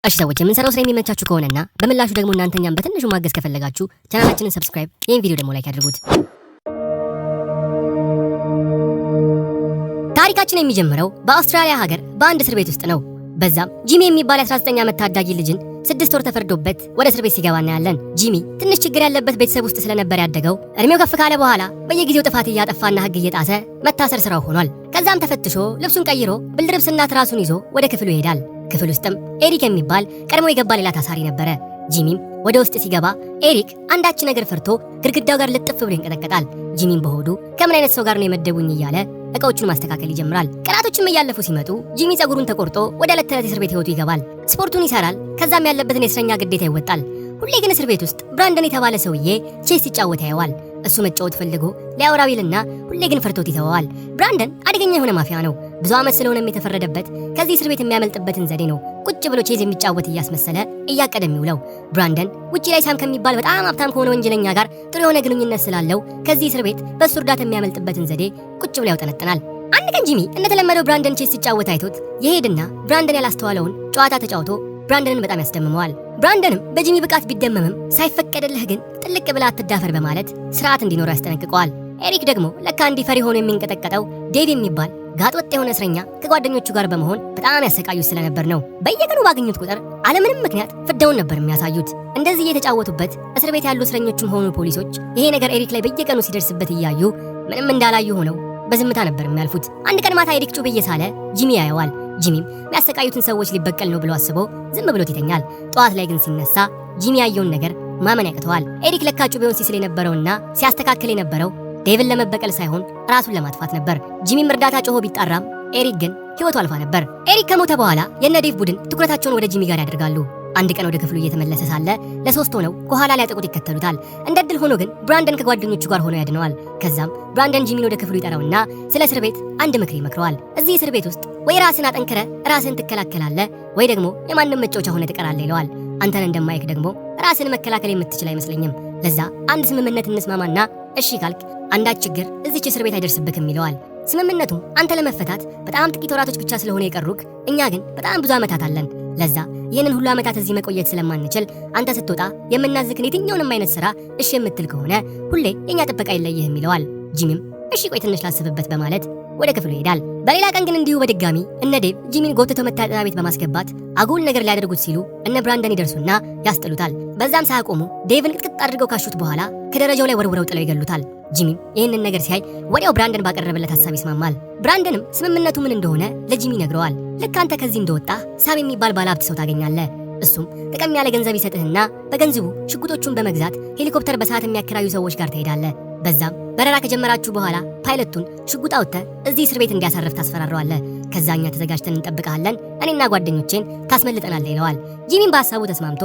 እሺ ሰዎች፣ የምንሰራው ስራ የሚመቻችሁ ከሆነና በምላሹ ደግሞ እናንተ እኛን በትንሹ ማገዝ ከፈለጋችሁ ቻናላችንን subscribe፣ ይህን ቪዲዮ ደግሞ like አድርጉት። ታሪካችን የሚጀምረው በአውስትራሊያ ሀገር በአንድ እስር ቤት ውስጥ ነው። በዛም ጂሚ የሚባል የ19 ዓመት ታዳጊ ልጅን 6 ወር ተፈርዶበት ወደ እስር ቤት ሲገባ እናያለን። ጂሚ ትንሽ ችግር ያለበት ቤተሰብ ውስጥ ስለነበር ያደገው እድሜው ከፍ ካለ በኋላ በየጊዜው ጥፋት እያጠፋና ሕግ እየጣሰ መታሰር ስራው ሆኗል። ከዛም ተፈትሾ ልብሱን ቀይሮ ብርድ ልብስና ትራሱን ይዞ ወደ ክፍሉ ይሄዳል። ክፍል ውስጥም ኤሪክ የሚባል ቀድሞ የገባ ሌላ ታሳሪ ነበረ። ጂሚም ወደ ውስጥ ሲገባ ኤሪክ አንዳች ነገር ፈርቶ ግድግዳው ጋር ልጥፍ ብሎ ይንቀጠቀጣል። ጂሚም በሆዱ ከምን አይነት ሰው ጋር ነው የመደቡኝ እያለ እቃዎቹን ማስተካከል ይጀምራል። ቀናቶችም እያለፉ ሲመጡ ጂሚ ጸጉሩን ተቆርጦ ወደ ዕለት ተዕለት እስር ቤት ህይወቱ ይገባል። ስፖርቱን ይሰራል። ከዛም ያለበትን የእስረኛ ግዴታ ይወጣል። ሁሌ ግን እስር ቤት ውስጥ ብራንደን የተባለ ሰውዬ ቼስ ሲጫወት ያየዋል። እሱ መጫወት ፈልጎ ሊያወራው ይልና ሁሌ ግን ፈርቶት ይተወዋል። ብራንደን አደገኛ የሆነ ማፊያ ነው። ብዙ ዓመት ስለሆነም የተፈረደበት ከዚህ እስር ቤት የሚያመልጥበትን ዘዴ ነው ቁጭ ብሎ ቼዝ የሚጫወት እያስመሰለ እያቀደ የሚውለው። ብራንደን ውጪ ላይ ሳም ከሚባል በጣም ሀብታም ከሆነ ወንጀለኛ ጋር ጥሩ የሆነ ግንኙነት ስላለው ከዚህ እስር ቤት በእሱ እርዳታ የሚያመልጥበትን ዘዴ ቁጭ ብሎ ያውጠነጥናል። አንድ ቀን ጂሚ እንደተለመደው ብራንደን ቼዝ ሲጫወት አይቶት ይሄድና ብራንደን ያላስተዋለውን ጨዋታ ተጫውቶ ብራንደንን በጣም ያስደምመዋል። ብራንደንም በጂሚ ብቃት ቢደመምም ሳይፈቀደልህ ግን ጥልቅ ብለህ አትዳፈር በማለት ስርዓት እንዲኖረው ያስጠነቅቀዋል። ኤሪክ ደግሞ ለካ እንዲህ ፈሪ ሆኖ የሚንቀጠቀጠው ዴቭ የሚባል ጋጥ ወጥ የሆነ እስረኛ ከጓደኞቹ ጋር በመሆን በጣም ያሰቃዩት ስለነበር ነው። በየቀኑ ባገኙት ቁጥር አለምንም ምክንያት ፍዳውን ነበር የሚያሳዩት። እንደዚህ እየተጫወቱበት እስር ቤት ያሉ እስረኞቹም ሆኑ ፖሊሶች ይሄ ነገር ኤሪክ ላይ በየቀኑ ሲደርስበት እያዩ ምንም እንዳላዩ ሆነው በዝምታ ነበር የሚያልፉት። አንድ ቀን ማታ ኤሪክ ጩቤ እየሳለ ጂሚ ያየዋል። ጂሚም የሚያሰቃዩትን ሰዎች ሊበቀል ነው ብሎ አስቦ ዝም ብሎት ይተኛል። ጠዋት ላይ ግን ሲነሳ ጂሚ ያየውን ነገር ማመን ያቅተዋል። ኤሪክ ለካ ጩቤውን ሲስል የነበረውና ሲያስተካክል የነበረው ዴቭን ለመበቀል ሳይሆን ራሱን ለማጥፋት ነበር። ጂሚም እርዳታ ጮሆ ቢጣራም ኤሪክ ግን ሕይወቱ አልፋ ነበር። ኤሪክ ከሞተ በኋላ የነ ዴቭ ቡድን ትኩረታቸውን ወደ ጂሚ ጋር ያደርጋሉ። አንድ ቀን ወደ ክፍሉ እየተመለሰ ሳለ ለሶስት ሆነው ከኋላ ሊያጠቁት ይከተሉታል። እንደ እድል ሆኖ ግን ብራንደን ከጓደኞቹ ጋር ሆኖ ያድነዋል። ከዛም ብራንደን ጂሚን ወደ ክፍሉ ይጠራውና ስለ እስር ቤት አንድ ምክር ይመክረዋል። እዚህ እስር ቤት ውስጥ ወይ ራስን አጠንክረህ ራስን ትከላከላለህ፣ ወይ ደግሞ የማንም መጫወቻ ሆነህ ትቀራለህ ይለዋል። አንተን እንደማይክ ደግሞ ራስን መከላከል የምትችል አይመስለኝም። ለዛ አንድ ስምምነት እንስማማና እሺ ካልክ አንዳች ችግር እዚች እስር ቤት አይደርስብክም ይለዋል። ስምምነቱም አንተ ለመፈታት በጣም ጥቂት ወራቶች ብቻ ስለሆነ የቀሩክ፣ እኛ ግን በጣም ብዙ ዓመታት አለን። ለዛ ይህንን ሁሉ ዓመታት እዚህ መቆየት ስለማንችል አንተ ስትወጣ የምናዝክን የትኛውንም አይነት ስራ እሺ የምትል ከሆነ ሁሌ የእኛ ጥበቃ አይለይህም ይለዋል። ጂሚም እሺ ቆይ ትንሽ ላስብበት በማለት ወደ ክፍሉ ይሄዳል። በሌላ ቀን ግን እንዲሁ በድጋሚ እነ ዴቭ ጂሚን ጎትተው መታጠቢያ ቤት በማስገባት አጉል ነገር ሊያደርጉት ሲሉ እነ ብራንደን ይደርሱና ያስጥሉታል። በዛም ሳያቆሙ ዴቭን ቅጥቅጥ አድርገው ካሹት በኋላ ከደረጃው ላይ ወርውረው ጥለው ይገሉታል። ጂሚም ይህንን ነገር ሲያይ ወዲያው ብራንደን ባቀረበለት ሀሳብ ይስማማል። ብራንደንም ስምምነቱ ምን እንደሆነ ለጂሚ ይነግረዋል። ልክ አንተ ከዚህ እንደወጣ ሳም የሚባል ባለሀብት ሰው ታገኛለህ። እሱም ጠቀም ያለ ገንዘብ ይሰጥህና በገንዘቡ ሽጉጦቹን በመግዛት ሄሊኮፕተር በሰዓት የሚያከራዩ ሰዎች ጋር ትሄዳለህ። በዛም በረራ ከጀመራችሁ በኋላ ፓይለቱን ሽጉጥ አውጥተህ እዚህ እስር ቤት እንዲያሳርፍ ታስፈራረዋለህ። ከዛ እኛ ተዘጋጅተን እንጠብቅሃለን፣ እኔና ጓደኞቼን ታስመልጠናለህ ይለዋል። ጂሚም በሀሳቡ ተስማምቶ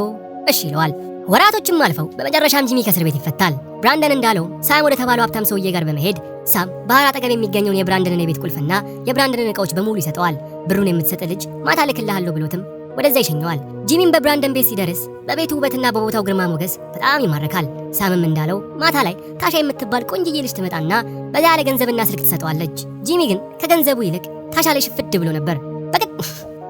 እሺ ይለዋል። ወራቶችም አልፈው በመጨረሻም ጂሚ ከእስር ቤት ይፈታል። ብራንደን እንዳለው ሳም ወደ ተባለው ሀብታም ሰውዬ ጋር በመሄድ ሳም ባህር አጠገብ የሚገኘውን የብራንደንን የቤት ቁልፍና የብራንደንን እቃዎች በሙሉ ይሰጠዋል። ብሩን የምትሰጥ ልጅ ማታ ልክልሃለሁ ብሎትም ወደዛ ይሸኘዋል። ጂሚም በብራንደን ቤት ሲደርስ በቤቱ ውበትና በቦታው ግርማ ሞገስ በጣም ይማረካል። ሳምም እንዳለው ማታ ላይ ታሻ የምትባል ቆንጅዬ ልጅ ትመጣና በዛ ያለ ገንዘብና ስልክ ትሰጠዋለች። ጂሚ ግን ከገንዘቡ ይልቅ ታሻ ላይ ሽፍድ ብሎ ነበር።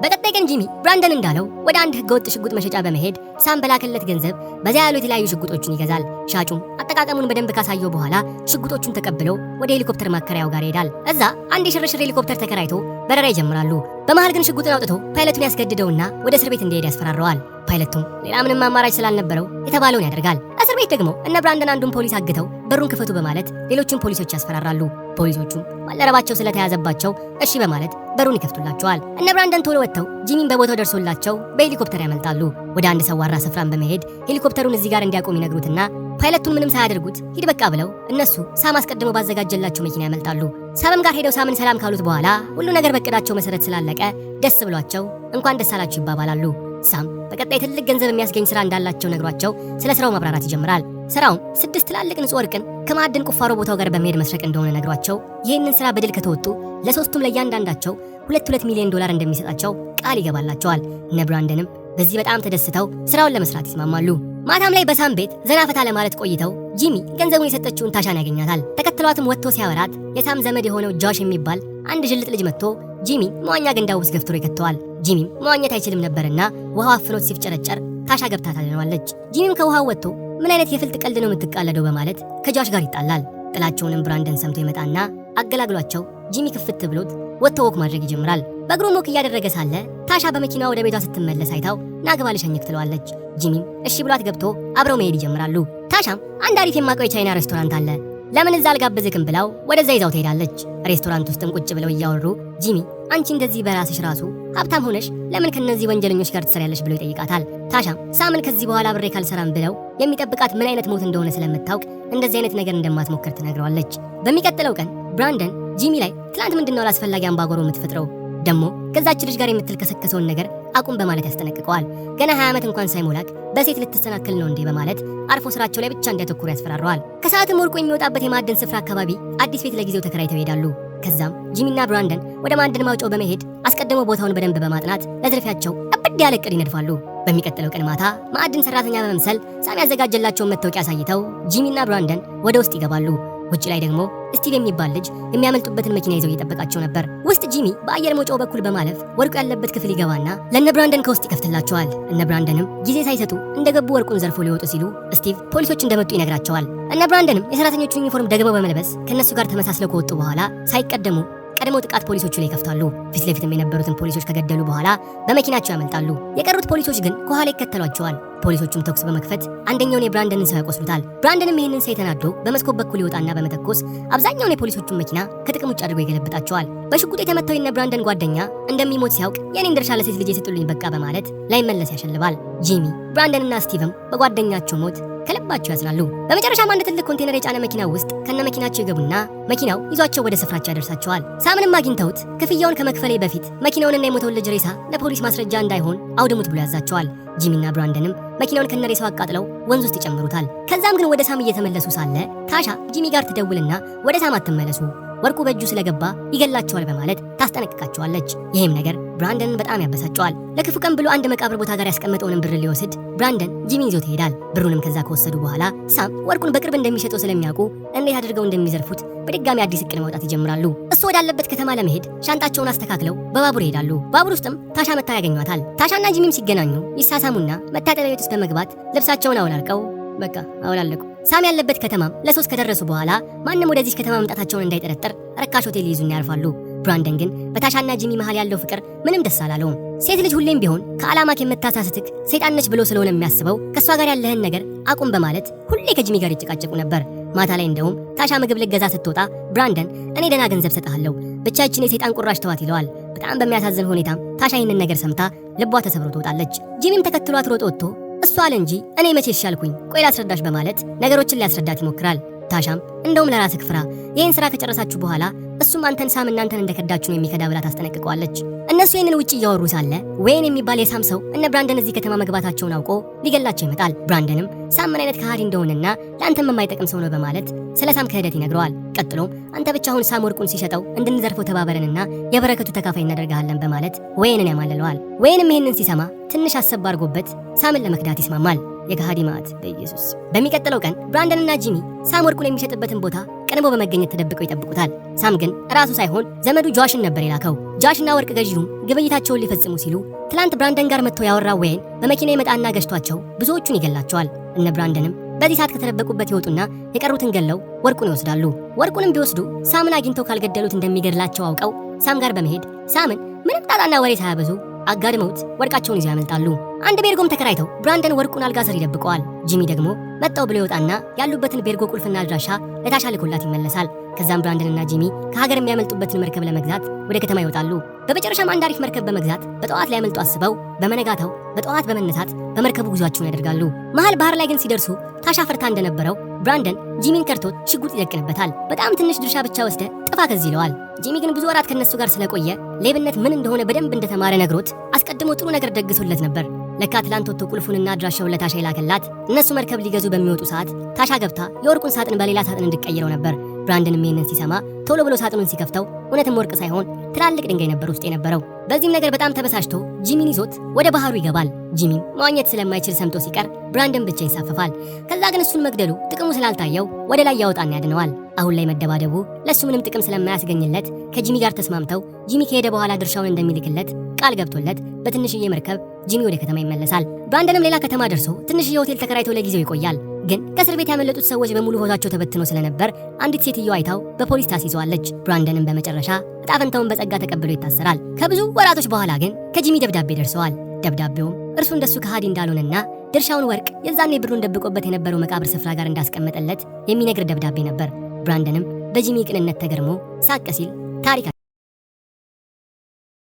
በቀጣይ ቀን ጂሚ ብራንደን እንዳለው ወደ አንድ ህገወጥ ሽጉጥ መሸጫ በመሄድ ሳም በላከለት ገንዘብ በዚያ ያሉ የተለያዩ ሽጉጦችን ይገዛል። ሻጩም አጠቃቀሙን በደንብ ካሳየው በኋላ ሽጉጦቹን ተቀብሎ ወደ ሄሊኮፕተር ማከራያው ጋር ይሄዳል። እዛ አንድ የሽርሽር ሄሊኮፕተር ተከራይቶ በረራ ይጀምራሉ። በመሃል ግን ሽጉጡን አውጥቶ ፓይለቱን ያስገድደውና ወደ እስር ቤት እንዲሄድ ያስፈራረዋል። ፓይለቱም ሌላ ምንም አማራጭ ስላልነበረው የተባለውን ያደርጋል። እስር ቤት ደግሞ እነ ብራንደን አንዱን ፖሊስ አግተው በሩን ክፈቱ በማለት ሌሎቹን ፖሊሶች ያስፈራራሉ። ፖሊሶቹም ባልደረባቸው ስለተያዘባቸው እሺ በማለት በሩን ይከፍቱላቸዋል። እነ ብራንደን ቶሎ ወጥተው ጂሚን በቦታው ደርሶላቸው በሄሊኮፕተር ያመልጣሉ። ወደ አንድ ሰዋራ ስፍራን በመሄድ ሄሊኮፕተሩን እዚህ ጋር እንዲያቆም ይነግሩትና ፓይለቱን ምንም ሳያደርጉት ሂድ በቃ ብለው እነሱ ሳም አስቀድሞ ባዘጋጀላቸው መኪና ያመልጣሉ። ሳምም ጋር ሄደው ሳምን ሰላም ካሉት በኋላ ሁሉ ነገር በእቅዳቸው መሰረት ስላለቀ ደስ ብሏቸው እንኳን ደስ አላችሁ ይባባላሉ። ሳም በቀጣይ ትልቅ ገንዘብ የሚያስገኝ ስራ እንዳላቸው ነግሯቸው ስለ ስራው ማብራራት ይጀምራል። ስራውም 6 ትላልቅ ንጹህ ወርቅን ከማዕድን ቁፋሮ ቦታው ጋር በመሄድ መስረቅ እንደሆነ ነግሯቸው ይህንን ስራ በድል ከተወጡ ለሶስቱም ለእያንዳንዳቸው 2-2 ሚሊዮን ዶላር እንደሚሰጣቸው ቃል ይገባላቸዋል። እነ ብራንደንም በዚህ በጣም ተደስተው ስራውን ለመስራት ይስማማሉ። ማታም ላይ በሳም ቤት ዘና ፈታ ለማለት ቆይተው ጂሚ ገንዘቡን የሰጠችውን ታሻን ያገኛታል። ተከትሏትም ወጥቶ ሲያወራት የሳም ዘመድ የሆነው ጆሽ የሚባል አንድ ጅልጥ ልጅ መጥቶ ጂሚ መዋኛ ገንዳ ውስጥ ገፍትሮ ይከተዋል። ጂሚም መዋኘት አይችልም ነበርና ውሃው አፍኖት ሲፍጨረጨር ታሻ ገብታ ታድነዋለች። ጂሚም ከውሃው ወጥቶ ምን አይነት የፍልጥ ቀልድ ነው የምትቃለደው በማለት ከጆሽ ጋር ይጣላል። ጥላቸውንም ብራንደን ሰምቶ ይመጣና አገላግሏቸው ጂሚ ክፍት ብሎት ወጥቶ walk ማድረግ ይጀምራል። በእግሩ walk እያደረገ ሳለ ታሻ በመኪናዋ ወደ ቤቷ ስትመለስ አይታው ና ግባ ልሸኝክ ትለዋለች። ጂሚም እሺ ብሏት ገብቶ አብረው መሄድ ይጀምራሉ። ታሻም አንድ አሪፍ የማውቀው የቻይና ሬስቶራንት አለ፣ ለምን እዛ አልጋብዝክም ብላው ወደዛ ይዛው ትሄዳለች። ሬስቶራንት ውስጥም ቁጭ ብለው እያወሩ ጂሚ አንቺ እንደዚህ በራስሽ ራሱ ሀብታም ሆነሽ ለምን ከነዚህ ወንጀለኞች ጋር ትሰሪያለሽ ብሎ ይጠይቃታል። ታሻም ሳምን ከዚህ በኋላ አብሬ ካልሰራም ብለው የሚጠብቃት ምን አይነት ሞት እንደሆነ ስለምታውቅ እንደዚህ አይነት ነገር እንደማትሞክር ትነግረዋለች። በሚቀጥለው ቀን ብራንደን ጂሚ ላይ ትላንት ምንድነው አላስፈላጊ አምባጓሮ የምትፈጥረው ደግሞ ከዛች ልጅ ጋር የምትልከሰከሰውን ነገር አቁም በማለት ያስጠነቅቀዋል። ገና 20 ዓመት እንኳን ሳይሞላክ በሴት ልትሰናክል ነው እንዴ በማለት አርፎ ስራቸው ላይ ብቻ እንዲያተኩሩ ያስፈራረዋል። ከሰዓትም ወርቁ የሚወጣበት የማዕድን ስፍራ አካባቢ አዲስ ቤት ለጊዜው ተከራይተው ይሄዳሉ። ከዛም ጂሚና ብራንደን ወደ ማዕድን ማውጫው በመሄድ አስቀድሞ ቦታውን በደንብ በማጥናት ለዝርፊያቸው እብድ ያለ እቅድ ይነድፋሉ። በሚቀጥለው ቀን ማታ ማዕድን ሰራተኛ በመምሰል ሳም ያዘጋጀላቸውን መታወቂያ አሳይተው ጂሚና ብራንደን ወደ ውስጥ ይገባሉ። ውጭ ላይ ደግሞ ስቲቭ የሚባል ልጅ የሚያመልጡበትን መኪና ይዘው እየጠበቃቸው ነበር። ውስጥ ጂሚ በአየር መውጫው በኩል በማለፍ ወርቁ ያለበት ክፍል ይገባና ለነ ብራንደን ከውስጥ ይከፍትላቸዋል። እነ ብራንደንም ጊዜ ሳይሰጡ እንደገቡ ወርቁን ዘርፎ ሊወጡ ሲሉ ስቲቭ ፖሊሶች እንደመጡ ይነግራቸዋል። እነ ብራንደንም የሰራተኞቹን ዩኒፎርም ደግመው በመልበስ ከነሱ ጋር ተመሳስለው ከወጡ በኋላ ሳይቀደሙ ቀድመው ጥቃት ፖሊሶቹ ላይ ይከፍታሉ። ፊት ለፊትም የነበሩትን ፖሊሶች ከገደሉ በኋላ በመኪናቸው ያመልጣሉ። የቀሩት ፖሊሶች ግን ከኋላ ይከተሏቸዋል። ፖሊሶቹም ተኩስ በመክፈት አንደኛውን የብራንደንን ሰው ያቆስሉታል። ብራንደንም ይህንን ሰው ተናዶ በመስኮት በኩል ይወጣና በመተኮስ አብዛኛውን የፖሊሶቹን መኪና ከጥቅም ውጭ አድርጎ ይገለብጣቸዋል። በሽጉጥ የተመታው የነ ብራንደን ጓደኛ እንደሚሞት ሲያውቅ የኔን ድርሻ ለሴት ልጅ የሰጡልኝ በቃ በማለት ላይመለስ ያሸልባል። ጂሚ፣ ብራንደንና ስቲቭም በጓደኛቸው ሞት ከልባቸው ያዝናሉ። በመጨረሻም አንድ ትልቅ ኮንቴነር የጫነ መኪና ውስጥ ከነ መኪናቸው ይገቡና መኪናው ይዟቸው ወደ ስፍራቸው ያደርሳቸዋል። ሳምንም አግኝተውት ክፍያውን ከመክፈሌ በፊት መኪናውንና የሞተውን ልጅ ሬሳ ለፖሊስ ማስረጃ እንዳይሆን አውድሙት ብሎ ያዛቸዋል። ጂሚና ብራንደንም መኪናውን ከነሬሳው አቃጥለው ወንዝ ውስጥ ይጨምሩታል። ከዛም ግን ወደ ሳም እየተመለሱ ሳለ ታሻ ጂሚ ጋር ትደውልና ወደ ሳም አትመለሱ፣ ወርቁ በእጁ ስለገባ ይገላቸዋል በማለት ታስጠነቅቃቸዋለች። ይህም ነገር ብራንደንን በጣም ያበሳጨዋል። ለክፉ ቀን ብሎ አንድ መቃብር ቦታ ጋር ያስቀመጠውንም ብር ሊወስድ ብራንደን ጂሚን ይዞት ይሄዳል። ብሩንም ከዛ ከወሰዱ በኋላ ሳም ወርቁን በቅርብ እንደሚሸጠው ስለሚያውቁ እንዴት አድርገው እንደሚዘርፉት በድጋሚ አዲስ እቅድ ማውጣት ይጀምራሉ። እሱ ወዳለበት ከተማ ለመሄድ ሻንጣቸውን አስተካክለው በባቡር ይሄዳሉ። ባቡር ውስጥም ታሻ መታ ያገኟታል። ታሻና ጂሚም ሲገናኙ ይሳሳሙና መታጠቢያ ቤት ውስጥ በመግባት ልብሳቸውን አውላልቀው በቃ አውላለቁ። ሳም ያለበት ከተማም ለሶስት ከደረሱ በኋላ ማንም ወደዚህ ከተማ መምጣታቸውን እንዳይጠረጥር ርካሽ ሆቴል ይይዙና ያርፋሉ። ብራንደን ግን በታሻና ጂሚ መሃል ያለው ፍቅር ምንም ደስ አላለውም። ሴት ልጅ ሁሌም ቢሆን ከዓላማክ የምታሳስትክ ሰይጣን ነች ብሎ ስለሆነ የሚያስበው ከእሷ ጋር ያለህን ነገር አቁም በማለት ሁሌ ከጂሚ ጋር ይጨቃጨቁ ነበር። ማታ ላይ እንደውም ታሻ ምግብ ልገዛ ስትወጣ ብራንደን እኔ ደህና ገንዘብ ሰጥሃለሁ፣ ብቻችን የሰይጣን ቁራሽ ተዋት ይለዋል። በጣም በሚያሳዝን ሁኔታም ታሻ ይህንን ነገር ሰምታ ልቧ ተሰብሮ ትወጣለች። ጂሚም ተከትሏት ሮጦ ወጥቶ እሷ አለ እንጂ እኔ መቼ ይሻልኩኝ፣ ቆይ ላስረዳሽ በማለት ነገሮችን ሊያስረዳት ይሞክራል። ታሻም እንደውም ለራስህ ፍራ፣ ይህን ስራ ከጨረሳችሁ በኋላ እሱም አንተን ሳም እናንተን እንደከዳችሁ ነው የሚከዳ ብላ ታስጠነቅቀዋለች። እነሱ ይህንን ውጭ እያወሩ ሳለ ወይን የሚባል የሳም ሰው እነ ብራንደን እዚህ ከተማ መግባታቸውን አውቆ ሊገላቸው ይመጣል። ብራንደንም ሳም ምን አይነት ከሃዲ እንደሆነና ለአንተም የማይጠቅም ሰው ነው በማለት ስለ ሳም ክህደት ይነግረዋል። ቀጥሎም አንተ ብቻ አሁን ሳም ወርቁን ሲሸጠው እንድንዘርፈው ተባበረንና የበረከቱ ተካፋይ እናደርግሃለን በማለት ወይንን ያማልለዋል። ወይንም ይህንን ሲሰማ ትንሽ አሰብ አድርጎበት ሳምን ለመክዳት ይስማማል። የከሃዲ ማዕት በኢየሱስ። በሚቀጥለው ቀን ብራንደንና ጂሚ ሳም ወርቁን የሚሸጥበትን ቦታ ቀድሞ በመገኘት ተደብቀው ይጠብቁታል። ሳም ግን ራሱ ሳይሆን ዘመዱ ጆሽን ነበር የላከው። ጆሽና ወርቅ ገዢውም ግብይታቸውን ሊፈጽሙ ሲሉ ትላንት ብራንደን ጋር መጥቶ ያወራው ወይን በመኪና ይመጣና ገጭቷቸው ብዙዎቹን ይገላቸዋል። እነ ብራንደንም በዚህ ሰዓት ከተደበቁበት ይወጡና የቀሩትን ገለው ወርቁን ይወስዳሉ። ወርቁንም ቢወስዱ ሳምን አግኝተው ካልገደሉት እንደሚገድላቸው አውቀው ሳም ጋር በመሄድ ሳምን ምንም ጣጣና ወሬ ሳያበዙ አጋድመውት ወርቃቸውን ይዘው ያመልጣሉ። አንድ ቤርጎም ተከራይተው ብራንደን ወርቁን አልጋ ስር ይደብቀዋል። ጂሚ ደግሞ መጣው ብሎ ይወጣና ያሉበትን ቤርጎ ቁልፍና አድራሻ ለታሻ ልኮላት ይመለሳል። ከዛም ብራንደንና ጂሚ ከሀገር የሚያመልጡበትን መርከብ ለመግዛት ወደ ከተማ ይወጣሉ። በመጨረሻም አንድ አሪፍ መርከብ በመግዛት በጠዋት ሊያመልጡ አስበው በመነጋታው በጠዋት በመነሳት በመርከቡ ጉዟቸውን ያደርጋሉ። መሀል ባህር ላይ ግን ሲደርሱ ታሻ ፈርታ እንደነበረው ብራንደን ጂሚን ከርቶት ሽጉጥ ይደቅንበታል። በጣም ትንሽ ድርሻ ብቻ ወስደ ጥፋ ከዚህ ይለዋል። ጂሚ ግን ብዙ ወራት ከነሱ ጋር ስለቆየ ሌብነት ምን እንደሆነ በደንብ እንደተማረ ነግሮት አስቀድሞ ጥሩ ነገር ደግሶለት ነበር። ለካ ትላንት ወጥቶ ቁልፉንና አድራሻውን ለታሻ የላከላት እነሱ መርከብ ሊገዙ በሚወጡ ሰዓት ታሻ ገብታ የወርቁን ሳጥን በሌላ ሳጥን እንድቀይረው ነበር። ብራንደንም ይህንን ሲሰማ ቶሎ ብሎ ሳጥኑን ሲከፍተው እውነትም ወርቅ ሳይሆን ትላልቅ ድንጋይ ነበር ውስጥ የነበረው። በዚህም ነገር በጣም ተበሳጭቶ ጂሚን ይዞት ወደ ባህሩ ይገባል። ጂሚም መዋኘት ስለማይችል ሰምጦ ሲቀር ብራንደን ብቻ ይንሳፈፋል። ከዛ ግን እሱን መግደሉ ጥቅሙ ስላልታየው ወደ ላይ ያወጣና ያድነዋል። አሁን ላይ መደባደቡ ለሱ ምንም ጥቅም ስለማያስገኝለት ከጂሚ ጋር ተስማምተው ጂሚ ከሄደ በኋላ ድርሻውን እንደሚልክለት ቃል ቃል ገብቶለት በትንሽዬ መርከብ ጂሚ ወደ ከተማ ይመለሳል። ብራንደንም ሌላ ከተማ ደርሶ ትንሽዬ ሆቴል ተከራይቶ ለጊዜው ይቆያል። ግን ከእስር ቤት ያመለጡት ሰዎች በሙሉ ፎቷቸው ተበትኖ ስለነበር አንዲት ሴትዮ አይታው በፖሊስ ታስይዘዋለች። ብራንደንም በመጨረሻ እጣ ፈንታውን በጸጋ ተቀብሎ ይታሰራል። ከብዙ ወራቶች በኋላ ግን ከጂሚ ደብዳቤ ደርሰዋል። ደብዳቤውም እርሱ እንደሱ ከሃዲ እንዳልሆነና ድርሻውን ወርቅ የዛኔ ብሩን ደብቆበት የነበረው መቃብር ስፍራ ጋር እንዳስቀመጠለት የሚነግር ደብዳቤ ነበር። ብራንደንም በጂሚ ቅንነት ተገርሞ ሳቅ ሲል ታሪክ